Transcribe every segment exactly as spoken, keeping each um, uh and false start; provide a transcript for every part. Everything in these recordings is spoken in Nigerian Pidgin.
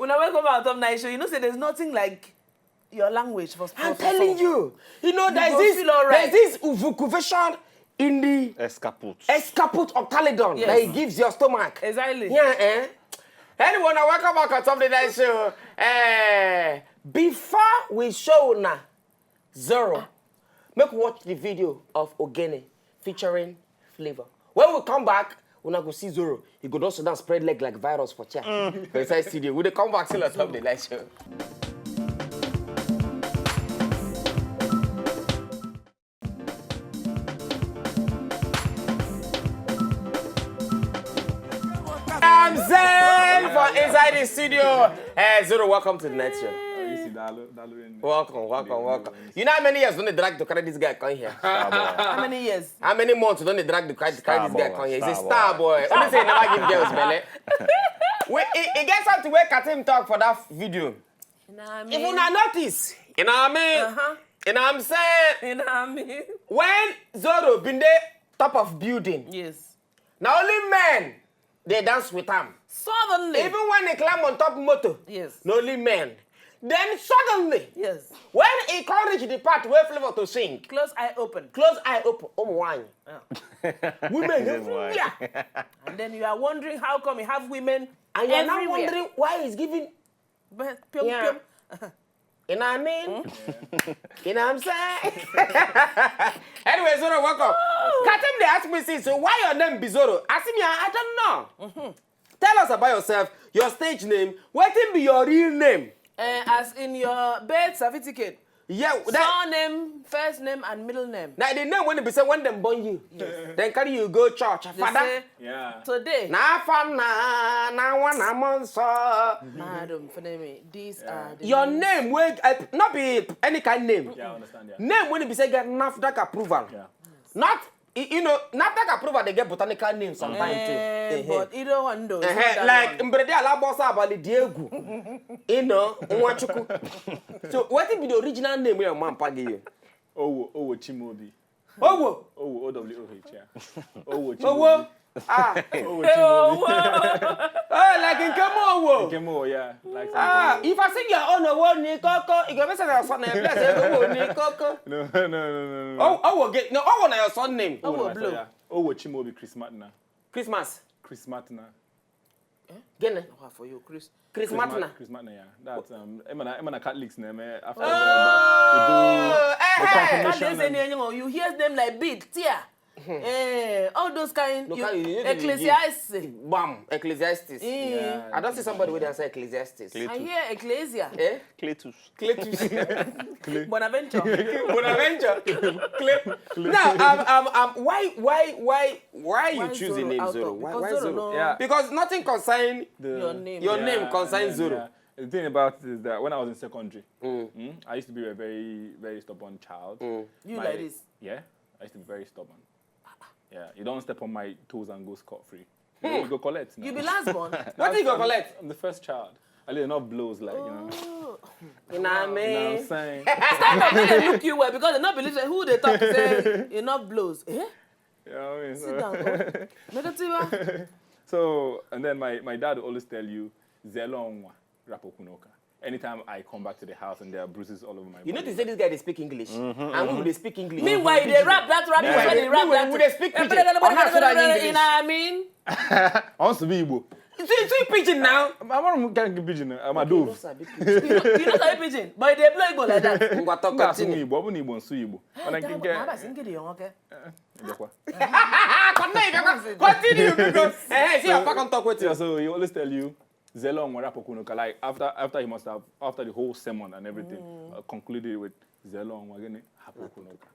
Una welcome back on Top Night Show. You know say there's nothing like your language for I'm telling you. You know, there's this, there's this uvucuvation in the escapute of Caledon yes. that it gives your stomach. Exactly. Yeah, eh? Anyone, I welcome back on Top Night Show. Eh, before we show now, Zoro, make we watch the video of Ogene featuring Flavor. When we come back, una go see Zoro. He go just sit down, spread leg like virus for chair. Mm. For inside studio. We dey come back still on Top Night Show. I'm Zen for inside the studio. Hey, Zoro, welcome to the next show. Welcome, welcome, welcome. You know how many years don dey drag to carry this guy come here? How many years? How many months don dey drag to carry, carry this guy come here? He's a star boy. Only say he never give girls belle. Wait, he, he get something wey Katim talk for that video. You know what I mean? If una notice, you know what I mean? Uh-huh. You know what I'm saying? You know what I mean? When Zoro been dey top of building, yes. Na only men dey dance with am. Suddenly. Even when he climb on top motor, yes. Na only men. Then suddenly, yes. When he come reach the part where Flavor to sing, close eye open. Close eye open. Oh, wine. Oh. Women everywhere. And then you are wondering how come you have women and you're now wondering why he's giving but pium, yeah. Pium. You know what I mean? You know what I'm saying? Anyway, Zoro, welcome. Katim, they ask me, see, so why your name be Zoro? I see me, I, I don't know. Mm-hmm. Tell us about yourself, your stage name, what be your real name? Uh, as in your birth certificate. Yeah, that surname, first name, and middle name. Now the name when they say when them born you, yes. Then carry you go church, they father. Say, yeah. Today. Na fana, na one a month so. Madam, for me, these yeah. Are the your names. Name will uh, not be any kind name. Yeah, I understand. Yeah. Name when it be say get NAFDAC approval. Yeah. Not you know, NAFDAC approval they get botanical names sometimes eh, too. But you don't want those. Eh, like Mbrede Alabosa Abali Diegu. You know, Nwachukwu. So what if the original name your man pagi you? Owo, Owo Chimobi. Owo. Owo, O W O H, yeah. Owo Chimobi. Owo. Ah. Owo Chimobi. Oh, like in Kemo Owo. In Kemo, yeah. Like ah, if I sing your own Owo ni koko, you go say your son name. Bless you, Owo ni koko. No, no, no, no, no. Oh, Owo get no Owo na your son name. Owo, Owo blow. Yeah. Owo Chimobi Chris Matna. Christmas. Chris Matna. Eh? Gene. What for you, Chris? Chris Matna. Chris Matna, yeah. That's um, Emana, Emana Catholics name. Eh, after oh, the, the, eh, the eh, you hear them like beat, tear. Eh, all those kind no, you, you Ecclesiastes. Bam, Ecclesiastes. Eh. Yeah, I don't see somebody with answer Ecclesiastes. I hear Ecclesia. Eh? Cletus. Cletus. Bonaventure. Bonaventure. Cle- now, um, um, um, why, why, why, why you choose the name Zoro? Why, why Zoro? Yeah. Because nothing concern the, your name. Your yeah, name concerns Zoro. Yeah. The thing about it is that when I was in secondary, mm. Mm, I used to be a very, very stubborn child. Mm. You my, like this? Yeah, I used to be very stubborn. Yeah, you don't step on my toes and go scot free. Hmm. You go collect. Now. You be last born. What do you go collect? I'm the first child. I live enough blows, like, you know. Oh. You know what I mean? You know what I'm saying? Stand up, they look you well because they not believe who they talk to say enough blows. Eh? You know what I mean? Sit down. Oh. Negative. So, and then my, my dad will always tell you, Zelonwa, Rapokunoka. Anytime I come back to the house and there are bruises all over my you body. You know they say this guy they speak English. Mm-hmm, and mm-hmm. We will speak English. Meanwhile, they rap that rap yeah. They rap that. We they speak Pidgin. I'm not sure English. You know what I mean? I want to be Igbo. It's a pidgin now. I want to get pidgin. I'm a dove. You know, you know pidgin, but they play Igbo like that. Ngwa talk continue. Igbo, I'm Igbo, Nsu Igbo. When I can get. Continue because eh, see, I can talk with you. Yeah, so he always tell you, Zelong Warapokunuka, like after after he must have after the whole sermon and everything, mm. Uh, concluded with Zelong Wagene Hapokunuka.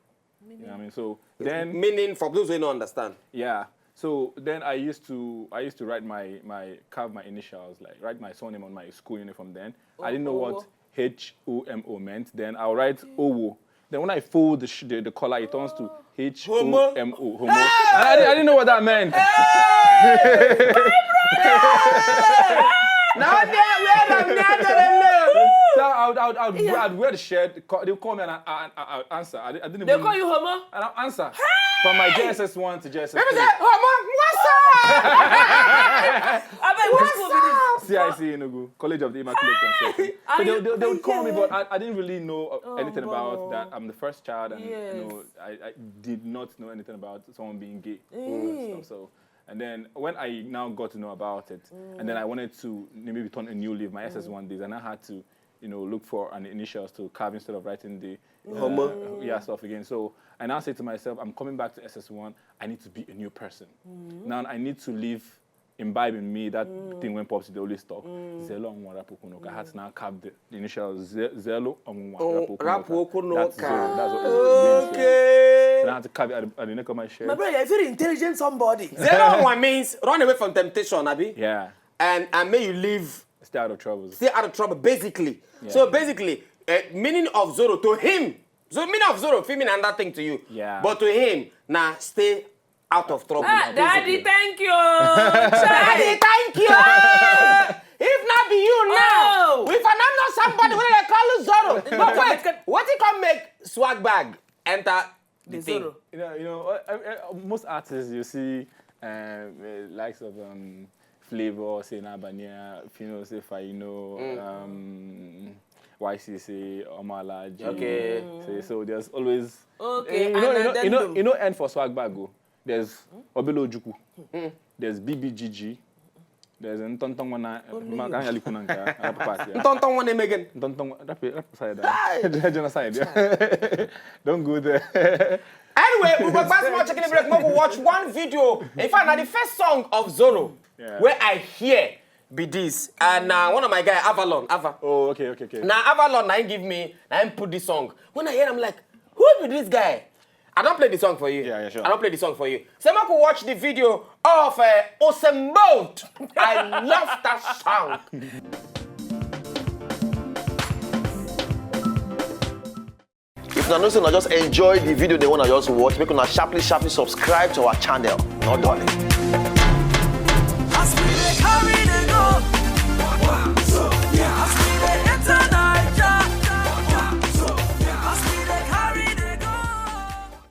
You know what I mean? So then meaning for those who don't understand. Yeah. So then I used to I used to write my my carve my initials, like write my surname on my school uniform then. Oh, I didn't know oh. What H O M O meant. Then I'll write Owo. Then when I fold the, sh- the, the collar, it turns to H O M O. Homo. Homo. Hey! I, didn't, I didn't know what that meant. Hey! Now they wear them. So I would, I would, I would, yeah. I'd wear the shirt. They would call me and I, I, I, I would answer. I, I didn't. They even, call you Homo. And I'll answer. Hey! From my J S S one to J S S three. People say, Homo, what's Abeg, which school be this? C I C Enugu, College of the Immaculate Conception. So they, they, they would call me, but I, I didn't really know uh, Oh, anything no. About that. I'm the first child, and Yes. you know, I, I did not know anything about someone being gay Mm. and stuff. So, and then when I now got to know about it, and then I wanted to maybe turn a new leaf. My S S one days, and I had to, you know, look for an initials to carve instead of writing the uh, Homo. yeah, stuff again. So I now say to myself, I'm coming back to S S one. I need to be a new person. Now I need to live, imbibe in me that thing when Popsy they always talk. Zelo Onwunwa Rapuokunuka. I had to now carve the, the initial Ze- Zelo Onwunwa Oh, Rapuokunuka. Rapuokunuka. That's Zoro. That's what it means, yeah. Okay. And I had to carve it at the, at the neck of my shirt. My brother, you're a very intelligent somebody. Zero one means run away from temptation, Abi. Yeah. And and may you live Stay out of troubles. Stay out of trouble, basically. So basically, uh, meaning of Zoro to him. So meaning of Zoro, fit mean another thing to you. Yeah. But to him, now stay out of trouble. Ah, daddy, thank you. Daddy, Chai. Thank you. If not be you now, Oh. if I not know somebody when they call you Zoro. But wait, Make- what he come make swag bag enter the The thing? Zoro. You know, you know, uh, uh, uh, most artists you see, um, uh, likes of um, Flavor, say Nabania, Fino, say Faino, um, Y C C, Omalaji. Okay. Say, so there's always Okay, you know, and you know, you know, addendum. You know, end for swag bag go. There's Obilo Ojukwu. There's B B G G. There's Ntonton Wana. Maka Yali Kunanka. Part, yeah. Ntonton Wana Megan. Don't don't rap it, rap side. Genocide. Yeah. Don't go there. Anyway, we go back small chicken break. We go watch one video. In fact, now the first song of Zoro Yeah. where I hear be this, and uh, one of my guy Avalon, Ava. Oh, okay, okay, okay. Now Avalon, now he give me, now he put this song. When I hear, I'm like, who be this guy? I don't play the song for you. Yeah, yeah, sure. I don't play the song for you. So make we watch the video of uh, Usain Bolt. I love that song. If una know say una just enjoy the video, they wanna just watch, make una sharply, sharply subscribe to our channel. No darling.